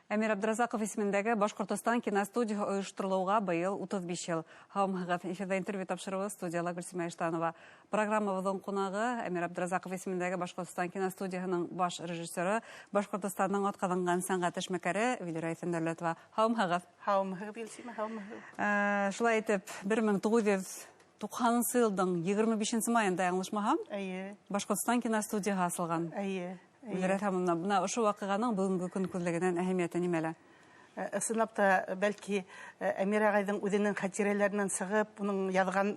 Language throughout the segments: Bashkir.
Әмир Абдразаҡов исемендәге Башҡортостан киностудияһы ойошторолоуға быйыл 35 йыл. Һаумыһығыҙ! Эфирҙа интервью тапшырыуы, студияла Гөлсимә Иштанова. Программабыҙҙың ҡунағы Әмир Абдразаҡов исемендәге Башҡортостан киностудияһының баш режиссеры, Башҡортостандың атҡаҙанған сәнғәт эшмәкәре Вилюра Иҫәндәүләтова. Һаумыһығыҙ! Һаумыһығыҙ, Гөлсимә, һаумыһығыҙ! Шулай итеп, 1990 йылдың 25 майында, яңылышмаһам, Эйе. Башҡортостан киностудияһы асылған. Эйе. Вилюра Әҙһәмовна, бына ошо ваҡиғаның бөгөнгө көн күҙлегенән әһәмиәте нимәлә? Ысынлап та, бәлки, Әмир ағайҙың үҙенең хәтирәләренән сығып, уның яҙған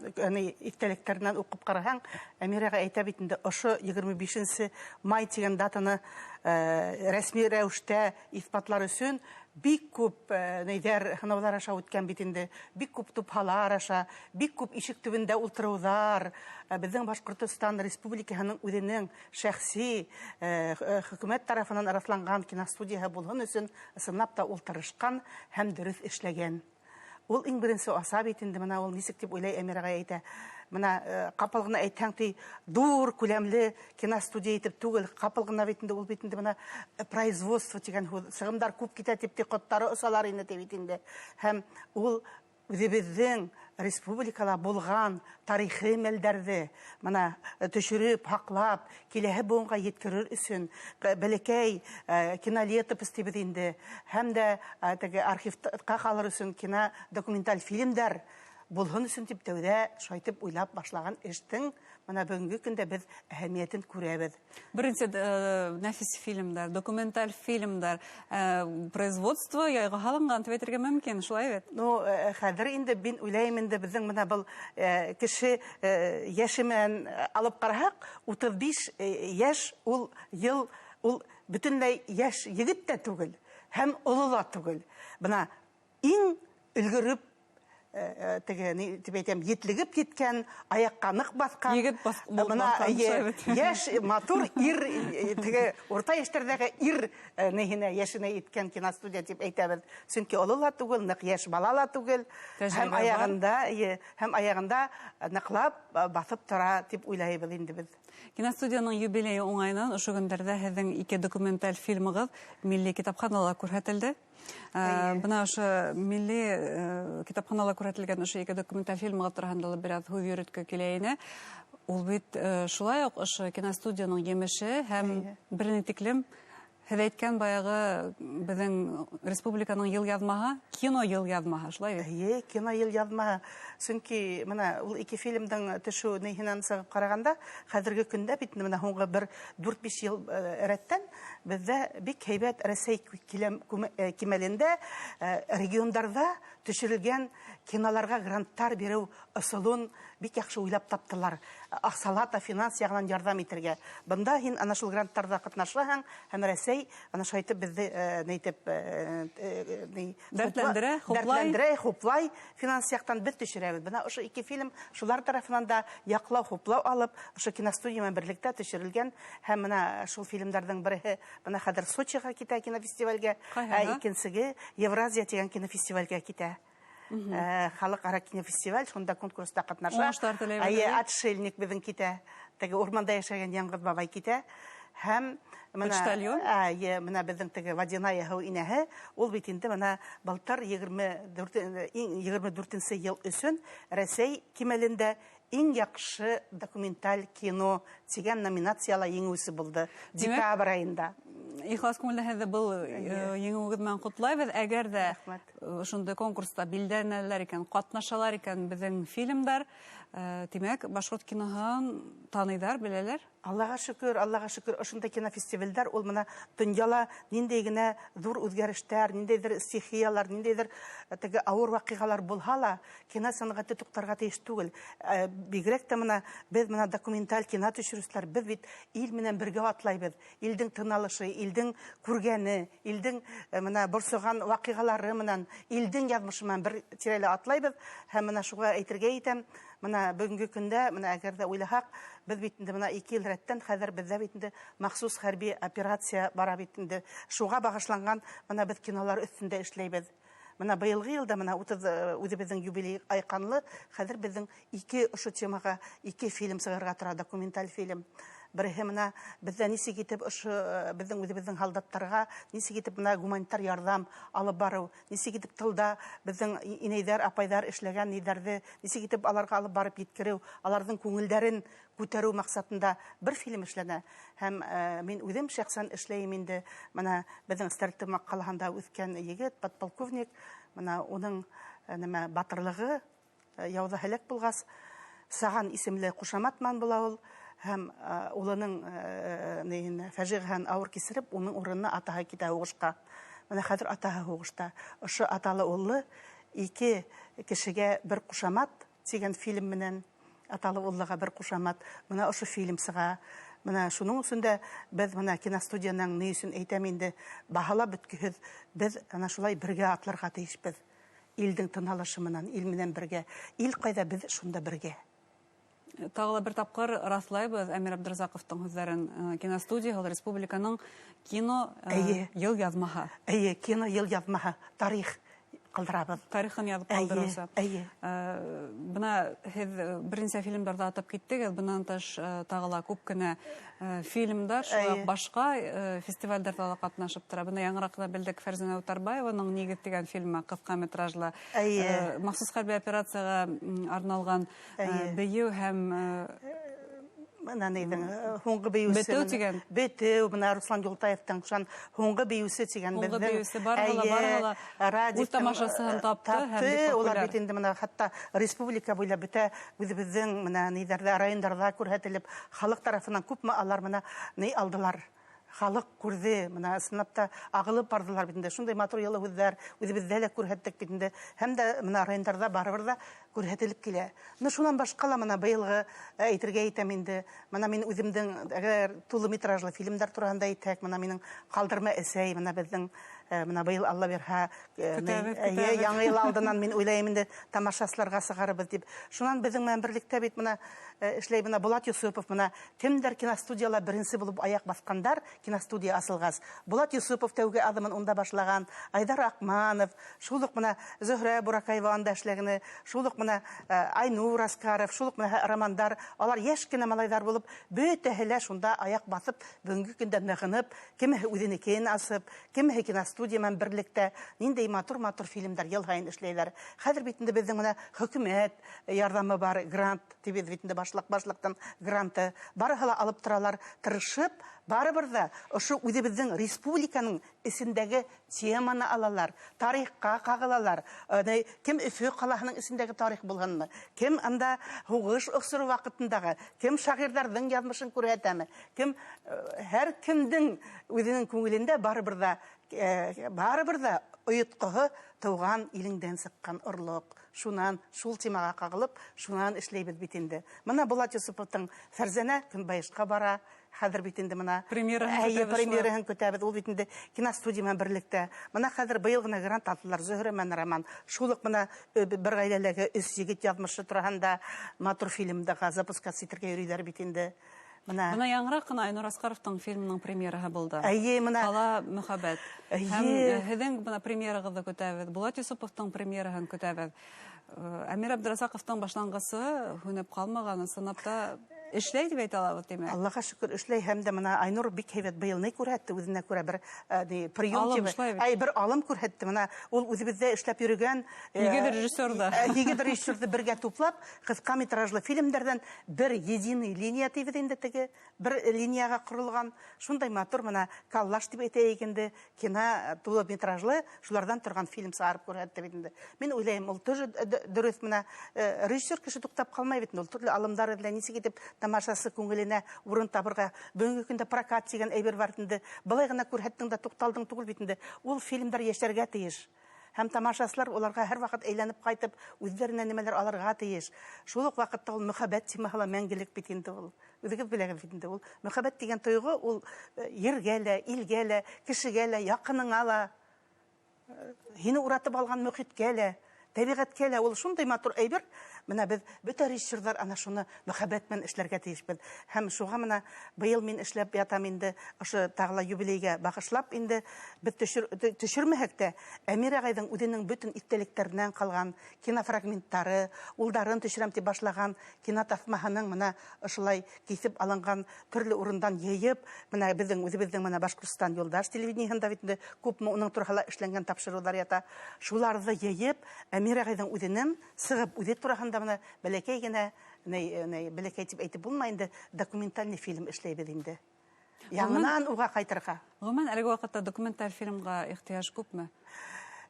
иҫтәлектәренән уҡып ҡараһаң, Әмир ағай әйтә бит инде, ошо 25 май тигән датаны рәсми рәүештә иҫбатлар өсөн бик күп нейҙәр, һынауҙар аша үткән бит инде, бик күп тупһалар аша, бик күп ишек төбөндә ултырыуҙар, беҙҙең Башҡортостан Республикаһының үҙенең шәхси хөкүмәт тарафынан раҫланған киностудияһы булһын өсөн ысынлап та ул тырышҡан һәм дөрөҫ эшләгән. Ул иң беренсе аса бит инде, бына ул нисек тип уйлай, Әмир ағай әйтә. Бына ҡапыл ғына әйтһәң, ти, ҙур күләмле киностудия итеп түгел, ҡапыл ғына бит инде ул бит инде бына производство тигән һүҙ, сығымдар күп китә тип ти, ҡоттары осалар ине ти бит инде. Һәм ул үҙебеҙҙең республикала булған тарихи мәлдәрҙе бына төшөрөп, һаҡлап, киләһе быуынға еткерер өсөн бәләкәй кинолетопись тибеҙ инде, һәм дә теге архивҡа ҡалыр өсөн кино документаль фильмдар булһын өсөн тип тәүҙә шайтып уйлап башлаған эштең бына бөгөнгө көндә беҙ әһәмиәтен күрәбеҙ. Беренсе нәфис фильмдар, документаль фильмдар, производство яйға һалынған тип әйтергә мөмкин, шулай бит? Ну, хәҙер инде мин уйлайым инде, беҙҙең бына был кеше йәше менән алып ҡараһаҡ, 35 йәш ул йыл, ул бөтөнләй йәш егет тә түгел һәм оло ла түгел. Бына иң өлгөрөп, теге, ни тип әйтәм, етлегеп киткән, аяҡҡа ныҡ баҫҡан, егет булып бына, баҫҡан, шулай бит. Йәш, матур ир, теге урта йәштәрҙәге ир, ниһенә, йәшенә еткән киностудия тип әйтәбеҙ. Сөнки оло ла түгел, ныҡ йәш бала ла түгел, Тәжрибә һәм бар. аяғында, һәм аяғында ныҡлап баҫып тора тип уйлайбыҙ инде беҙ. Киностудияның юбилейы уңайынан ошо көндәрҙә һеҙҙең ике документаль фильмығыҙ Милли китапханала күрһәтелде. Бына ошо Милли китапханала күрһәтелгән ошо ике документаль фильмығыҙ тураһында ла бер аҙ һүҙ йөрөткө килә ине. Ул бит шулай уҡ ошо киностудияның емеше һәм бер ни тиклем һеҙ әйткән баяғы беҙҙең республиканың йыл яҙмаһы, кино йыл яҙмаһы, шулай бит? Эйе, кино йыл яҙмаһы. Сөнки бына ул ике фильмдың төшөү ниһенән сығып ҡарағанда, хәҙерге көндә бит бына һуңғы бер дүрт-биш йыл рәттән беҙҙә бик һәйбәт Рәсәй кимәлендә региондарҙа төшөрөлгән киноларға гранттар биреү ысулын бик яҡшы уйлап таптылар. Аҡсалата финанс яғынан ярҙам итергә. Бында һин ана шул гранттарҙа ҡатнашаһың һәм Рәсәй ана шайтып беҙҙе, нейтеп, ни, Дәртләндерә, хуплай. Дәртләндерә, хуплай, финанс яҡтан беҙ төшөрәбеҙ. Бына ошо ике фильм шулар тарафынан да яҡлау, хуплау алып, ошо киностудия менән берлектә төшөрөлгән һәм бына шул фильмдарҙың береһе бына хәҙер Сочиға китә кинофестивальгә, Ҡайһыға? ә икенсеге Евразия тигән кинофестивальгә китә. Халыҡ-ара кинофестиваль, шунда конкурста ҡатнаша. Уңыштар теләйбеҙ. Әйе, отшельник беҙҙең китә. Теге урманда йәшәгән яңғыҙ бабай китә. Һәм бына, Почтальон? Әйе, бына беҙҙең теге Водяная һыу инәһе, ул бит инде бына былтыр 24-нсе йыл өсөн Рәсәй кимәлендә иң яҡшы документаль кино тигән номинацияла еңеүсе булды. Тимәк, Декабрь айында. Ихлас күңелдән һеҙҙе был, еңеүегеҙ менән ҡотлайбыҙ. Әгәр ҙә Рәхмәт. ошондай конкурста билдәләнәләр икән, ҡатнашалар икән беҙҙең фильмдар, тимәк, башҡорт киноһын таныйҙар, беләләр. Аллаға шөкөр, Аллаға шөкөр, ошондай кинофестивалдәр ул бына донъяла ниндәй генә ҙур үҙгәрештәр, ниндәйҙер стихиялар, ниндәйҙер теге ауыр ваҡиғалар булһа ла, кино сәнғәте туҡтарға тейеш түгел. Бигерәк тә бына беҙ бына документаль кино төшөрөүселәр, беҙ бит ил менән бергә атлайбыҙ. Илдең тыналышы, илдең күргәне, илдең бына борсоған ваҡиғалары менән, илдең яҙмышы менән бер тирәлә атлайбыҙ. Һәм бына шуға әйтергә итәм, бына бөгөнгө көндә, бына әгәр ҙә уйлаһаҡ, беҙ бит инде бына 2 йыл рәттән хәҙер беҙҙә бит инде махсус хәрби операция бара бит инде. Шуға бағышланған бына беҙ кинолар өҫтөндә эшләйбеҙ. Бына быйылғы йылда бына 30, үҙебеҙҙең юбилей айҡанлы, хәҙер беҙҙең ике ошо темаға ике фильм сығырға тора, документаль фильм. Береһе мына беҙҙә нисек итеп ошо беҙҙең үҙебеҙҙең һалдаттарға нисек итеп мына гуманитар ярҙам алып барыу, нисек итеп тылда беҙҙең инәйҙәр, апайҙар эшләгән ниҙәрҙе нисек итеп аларға алып барып еткереү, аларҙың күңелдәрен күтәреү маҡсатында бер фильм эшләнә. Һәм мин үҙем шәхсән эшләйем инде. Мына беҙҙең Стәрлетамаҡ ҡалаһында үҫкән егет, подполковник, мына уның нәмә батырлығы яуҙа һәләк булғас, Саған исемле ҡушамат менән була ул, һәм улының фәжиғәһен ауыр кисереп, уның урынына атаһы китә һуғышҡа. Мына хәҙер атаһы һуғышта. Ошо аталы уллы ике кешегә бер ҡушамат тигән фильм менән аталы уллыға бер ҡушамат. Мына ошо фильм сыға. Мына шуның өсөн дә беҙ мына киностудияның ни өсөн әйтәм инде, баһалап бөткөһөҙ, беҙ ана шулай бергә атларға тейешбеҙ. Илдең тын алышы менән, ил менән бергә. Ил ҡайҙа, беҙ шунда бергә. Тағы ла бер тапҡыр раҫлайбыҙ Әмир Абдразаҡовтың һүҙҙәрен. Киностудия ул республиканың кино йыл яҙмаһы. Эйе, кино йыл яҙмаһы, тарих ҡалдырабыҙ. Тарихын яҙып ҡалдырыусы. Бына һеҙ бер нисә фильмдарҙы атап киттегеҙ, бынан тыш тағы ла күп кенә фильмдар, шулай уҡ башҡа фестивалдәрҙә ла ҡатнашып тора. Бына яңыраҡ ҡына белдек Фәрзәнә Утарбаеваның Нигеҙ тигән фильмы ҡыҫҡа метражлы. Махсус хәрби операцияға арналған бейеү һәм Мына нейҙең, һуңғы бейеүсе. Бетеү тигән. Бетеү, мына Руслан Юлтаевтың шунан һуңғы бейеүсе тигән Һуңғы беҙҙең. бейеүсе барыһы ла, барыһы ла Радиктың, үҙ тамашасыһын тапты һәм тапты. бик Улар популяр. бит инде мына хатта республика буйлап бөтә үҙебеҙҙең мына нейҙәрҙә, райондарҙа күрһәтелеп, халыҡ тарафынан күпме алар мына ней алдылар. Халыҡ күрҙе, мына ысынлап та ағылып барҙылар бит инде. Шундай матур йылы һүҙҙәр үҙебеҙҙә лә күрһәттек бит инде. Һәм дә мына райондарҙа барыбер ҙә күрһәтелеп килә. Мына шунан башҡа ла мына быйылғы әйтергә әйтәм инде. Мына мин үҙемдең әгәр тулы метражлы фильмдар тураһында әйтһәк, мына минең Ҡалдырма әсәй, мына беҙҙең, мына быйыл Алла бирһә, Көтәбеҙ, көтәбеҙ. яңы йыл алдынан мин уйлайым инде тамашасыларға сығарыбыҙ тип. Шунан беҙҙең менән берлектә бит мына эшләй мына Булат Юсупов, мына кемдәр киностудияла беренсе булып аяҡ баҫҡандар, киностудия асылғас. Булат Юсупов тәүге аҙымын унда башлаған, Айҙар Аҡманов, шул уҡ мына Зөһрә Буракаева анда эшләгәне, шул уҡ мына Айнур Аскаров, шул уҡ мына Романдар, алар йәш кенә малайҙар булып, бөтәһе лә шунда аяҡ баҫып, бөгөнгө көндә нығынып, кемеһе үҙенекен асып, кемеһе киностудия менән берлектә ниндәй матур-матур фильмдар йыл һайын эшләйҙәр. Хәҙер бит инде беҙҙең мына хөкүмәт ярҙамы бар, грант тибеҙ бит инде, башлыҡтан гранты. Барыһы ла алып торалар, тырышып, барыбер ҙә ошо үҙебеҙҙең республиканың эсендәге теманы алалар, тарихҡа ҡағылалар. Кем Өфө ҡалаһының эсендәге тарих булғанмы? Кем анда һуғыш осоро ваҡытындағы, кем шағирҙарҙың яҙмышын күрһәтәме? Кем, һәр кемдең үҙенең күңелендә барыбер ҙә ойотҡоһо тыуған илеңдән сыҡҡан орлоҡ. Шунан, шул темаға ҡағылып, шунан эшләйбеҙ бит инде. Мына Булат Юсуповтың Фәрзәнә Көнбайышҡа бара. Хәҙер бит инде мына Премьераһын Әйе, көтәбеҙ шулай. премьераһын көтәбеҙ. Ул бит инде киностудия менән берлектә. Мына хәҙер быйыл ғына грант алдылар Зөһрә менән Роман. Шул уҡ мына бер ғаиләләге өс егет яҙмышы тураһында матур фильмдарға запускаться итергә йөрөйҙәр бит инде. Мына Бына яңыраҡ ҡына Айнур Асҡаровтың фильмының премьераһы булды. Әйе, мына Ҡала мөхәббәт. Әйе. Һәм һеҙҙең бына премьерағыҙҙы көтәбеҙ. Булат Юсуповтың премьераһын көтәбеҙ. Әмир Абдразаҡовтың башланғысы һүнеп ҡалмаған, ысынлап та эшләй тип әйтә алабыҙ, тимәк. Аллаға шөкөр, эшләй. Һәм дә мына Айнур бик һәйбәт быйыл ни күрһәтте, үҙенә күрә бер ни, прием Алым тип. эшләй бит. Әй, бер алым күрһәтте. Мына ул үҙебеҙҙә эшләп йөрөгән Егет режиссер ҙа. егет режиссерҙы бергә туплап, ҡыҫҡа метражлы фильмдәрҙән бер единый линия тибеҙ инде, теге бер линияға ҡоролған шундай матур мына коллаж тип әйтәйек инде, кино тулы метражлы шуларҙан торған фильм сығарып күрһәтте бит инде. Мин уйлайым, ул тоже дөрөҫ, мына режиссер кеше туҡтап ҡалмай бит инде, ул төрлө алымдар эҙләй, нисек итеп тамашасы күңеленә урын табырға. Бөгөнгө көндә прокат тигән әйбер бар инде. Былай ғына күрһәттең дә туҡталдың түгел бит инде. Ул фильмдар йәшәргә тейеш. Һәм тамашасылар уларға һәр ваҡыт әйләнеп ҡайтып, үҙҙәренә нимәлер алырға тейеш. Шул уҡ ваҡытта ул мөхәббәт темаһы ла мәңгелек бит инде ул. Үҙегеҙ беләгеҙ бит инде ул. Мөхәббәт тигән тойғо ул ергә лә, илгә лә, кешегә лә, яҡыныңа ла, һине уратып алған мөхиткә лә, тәбиғәткә лә ул шундай матур әйбер. Менә беҙ бөтә режиссерҙар ана шуны мөхәббәт менән эшләргә тейешбеҙ. Һәм шуға мына быйыл мин эшләп ятам инде, ошо тағы ла юбилейгә бағышлап инде беҙ төшөрмәһәк тә, Әмир ағайҙың үҙенең бөтөн иҫтәлектәренән ҡалған кинофрагменттары, улдарын төшөрәм тип башлаған кинотаҫмаһының мына ошолай киҫеп алынған төрлө урындан йыйып, мына беҙҙең үҙебеҙҙең мына Башҡортостан юлдаш телевидениеһында бит инде күпме уның тураһында эшләнгән тапшырыуҙар ята. Шуларҙы йыйып, Әмир ағайҙың үҙенең сығып үҙе тураһында мына бәләкәй генә, бәләкәй тип әйтеп булмай инде, документальный фильм эшләйбеҙ инде. Яңынан уға ҡайтырға. Ғөмүмән, әлеге ваҡытта документаль фильмға ихтыяж күпме?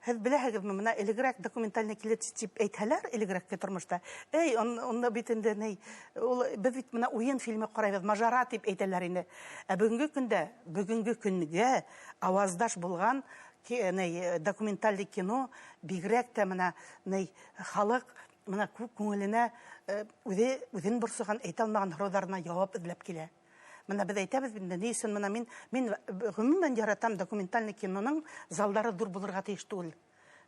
Һеҙ беләһегеҙме, мына элегерәк документальный килә тип әйтһәләр, элегерәкке тормошта, эй, уны бит инде ни, ул беҙ бит мына уйын фильмы ҡарайбыҙ, мажара тип әйтәләр инде. Ә бөгөнгө көндә, бөгөнгө көнгә ауаздаш булған документальный кино бигерәк тә мына ни халыҡ мына күп күңеленә үҙе үҙен борсоған, әйтә алмаған һорауҙарына яуап эҙләп килә. Мына беҙ әйтәбеҙ бит инде, ни өсөн мына мин ғөмүмән яратам документальный киноның залдары ҙур булырға тейеш түгел.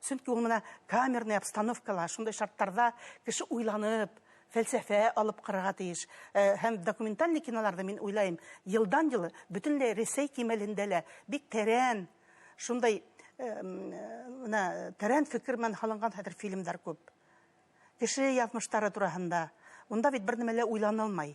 Сөнки ул мына камерный обстановкала, шундай шарттарҙа кеше уйланып, фәлсәфә алып ҡарарға тейеш. Һәм документальный киноларҙы мин уйлайым, йылдан йыл бөтөнләй Рәсәй кимәлендә лә бик тәрән, шундай мына тәрән фекер менән һалынған хәҙер фильмдар күп. Кеше яҙмыштары тураһында. Унда бит бер нәмә лә уйланылмай.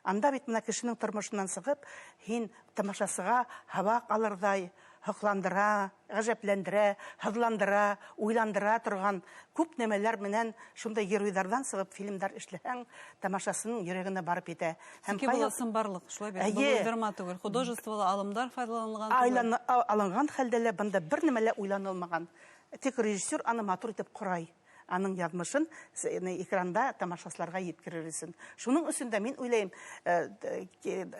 Анда бит мына кешенең тормошонан сығып, һин тамашасыға һабаҡ алырҙай, һоҡландыра, ғәжәпләндерә, һыҙландыра, уйландыра торған күп нәмәләр менән шундай геройҙарҙан сығып фильмдар эшләһәң, тамашасының йөрәгенә барып етә. Һәм Сөнки был ысынбарлыҡ, шулай бит? Был Эйе. уйҙырма түгел, художестволы алымдар файҙаланылған түгел. Алынған хәлдә лә бында бер нәмә лә уйланылмаған. Тик режиссер аны матур итеп ҡорай. Аның яҙмышын экранда тамашасыларға еткерер өсөн. Шуның өсөн дә мин уйлайым,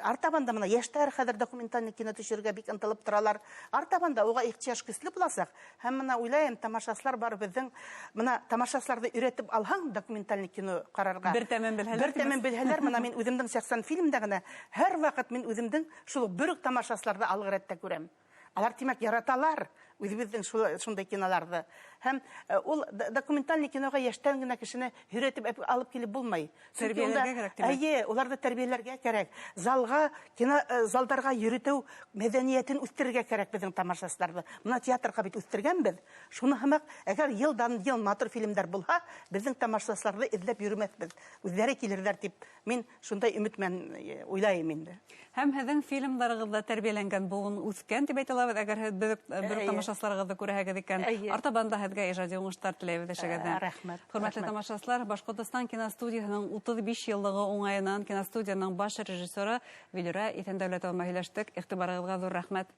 артабан да мына йәштәр хәҙер документальный кино төшөрөргә бик ынтылып торалар. Артабан да уға ихтыяж көслө буласаҡ. Һәм мына уйлайым, тамашасылар бар беҙҙең, мына тамашасыларҙы өйрәтеп алһаң документальный кино ҡарарға. Бер тәмен белһәләр. Бер тәмен белһәләр, мына мин үҙемдең шәхсән фильмдә генә һәр ваҡыт мин үҙемдең шул бер үк тамашасыларҙы алғы рәттә күрәм. Алар тимәк яраталар үҙебеҙҙең шундай киноларҙы. Һәм ул документальный киноға йәштән генә кешене һөйрәтеп алып килеп булмай. Сөнки унда Тәрбиәләргә кәрәк, тимәк. Эйе, уларҙы тәрбиәләргә кәрәк. Залға, кино залдарға йөрөтөү мәҙәниәтен үҫтерергә кәрәк беҙҙең тамашасыларҙы. Мына театрға бит үҫтергәнбеҙ. Шуны һымаҡ, әгәр йылдан йыл матур фильмдар булһа, беҙҙең тамашасыларҙы эҙләп йөрөмәҫбеҙ. Үҙҙәре килерҙәр тип мин шундай өмөт менән уйлайым инде. Һәм һеҙҙең фильмдарығыҙҙа тәрбиәләнгән быуын үҫкән тип әйтә алабыҙ, әгәр һеҙ бер тамашасыларығыҙҙы күрәһегеҙ икән. Артабан да һеҙгә ижади уңыштар теләйбеҙ эшегеҙҙә. Рәхмәт. Хөрмәтле Рәхмәт. тамашасылар, Башҡортостан киностудияһының 35 йыллығы уңайынан киностудияның баш режиссеры Вилюра Иҫәндәүләтова менән һөйләштек. Иғтибарығыҙға ҙур рәхмәт.